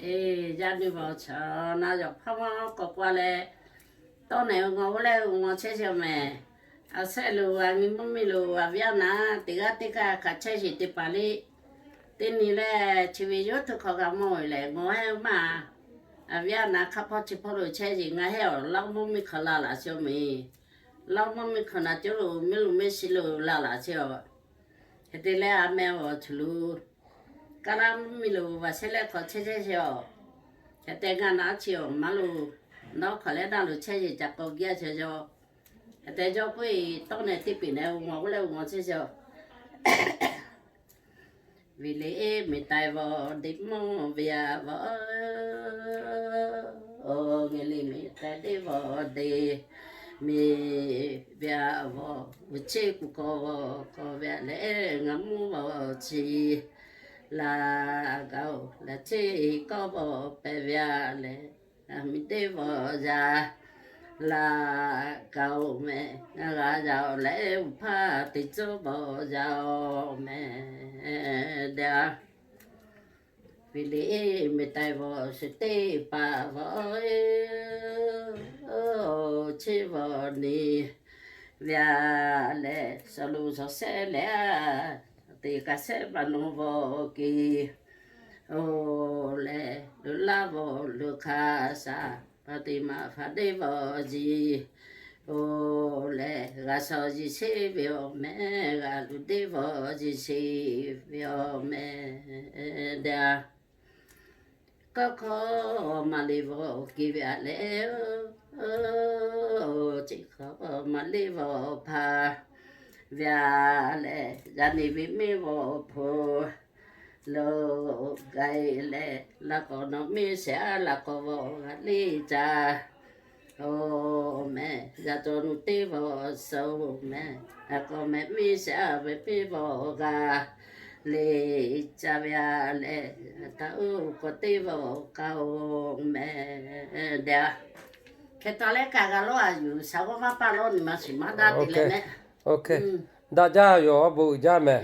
Eˬ, yaˇ nuˇ vaˬ chaw na yawˬ hpaˇ maˇ k'awꞈ k'oˆ leh, tawˇ nehˬ ngaw g'uˇ leh ngaw chehˇ sheˍ mehˍ. A shehˆ lo a nyi mvuhˇ miˬ lo a viˉ a naˍ teˇ g'aˇ teˇ g'aˇ hk'a chehˇ sheˍ teˇ hpaˍ le. Teˇ nyi lehˬ, chi ve yawˇ hui hk'aw g'a mawˬ ve lehˬ, ngaˬ heˆ maˇ. A viˉ a naˍ hk'a hpawˇ chi hpawˇ lo chehˇ sheˍ, ngaˬ heˆ awˬ lawˇ mvuhˇ miˬ hk'aw la laꞈ sheˍ mehˍ. Lawˇ mvuhˇ miˬ hk'aw naˍ cawˇ lo mehˍ lo mehˍ shiˍ lo la laꞈ sheˍ a. Hk'e te leh a meh awˬ chi lo, kaˇ laˇ mvuhˇ miˬ lo vaˬ shehˆ leh hk'aw chehˇ chehˇ sheˍ a. Hk'e te ngaˬ naˉ chi awˬ maˇ lo, nawˉ hk'aˬ leh daꞈ lo chehˇ sheˍ ca k'awꞈ gaˇ sheˍ yaw. Hk'e te yawˇ k'oˆ e, tawˇ nehˬ teˇ peˍ nehˬ ngaw g'uˇ leh ngaw chehˇ sheˍ a. Ve le miˬ taiˍ vaw deꞈ mawˇ ve a vaw, o, ve le miˬ taiˍ deˇ vaw deˇ, miˬ ve a vaw, uˉ cheˇ kuˬ kawˇ vaw kawˇ ve a leh, ngaˬ mvuhˇ vaw chi laˬ gaˬ oˬ, laˬ cheˇ kawˇ vaw pehˬ ve a leh, miˬ deˇ vaw yaˇ laˬ gaˬ oˬ mehˍ. Ngaˬ g'a yaˇ oˬ leh, uˉ hpaˇ teˇ cawˇ vaw yaˇ oˬ mehˍ. Daꞈ ve le miˬ taiˍ vaw, shu teˇ paˍ vaw, cheˇ vaw ni ve a leh, shaˍ lo shaˍ shehˆ leh, teˇ kaꞈ shehˆ baˬ nawˬ vaw ke. Oˬ lehˬ, luˬ laˇ vaw luˬ hk'a shaˍ, pa te maˍ hpaˍ deˇ vaw ji. Oˬ lehˬ, g'a shaw ji sheˍ ve awˬ mehˍ, g'a luˬ deˇ vaw ji sheˍ ve awˬ mehˍ. Daꞈ, kawˆ hkawˇ maˇ le vaw ke ve a leh, oˬ, chi hkawˇ maˇ le vaw hpaˇ ve a leh, yaˇ neˇ ve mehˇ vaw hpu lo gaˬ leh, laꞈ k'awꞈ nawˬ mehˇ sheˍ a laꞈ k'awꞈ vaw g'a le ca. Oˬ mehˍ, yaˇ cawˇ nuˇ teˇ vaw shaˍ oˬ mehˍ, a k'awꞈ mehˍ mehˇ sheˍ a ve peˇ vaw g'a le ca ve a leh, taˇ oˬ k'awꞈ teˇ vaw kaꞈ oˬ mehˍ. Daꞈ, hk'e taw leh kaꞈ g'a lawˇ a yuˬ shaˍ g'awˇ maˇ paˇ lawˇ nyi ma shiˍ maˇ daꞈ te leh mehˍ. Daꞈ jaˇ yoˬ, awˬ bon uiˍ jaˇ mehˍ.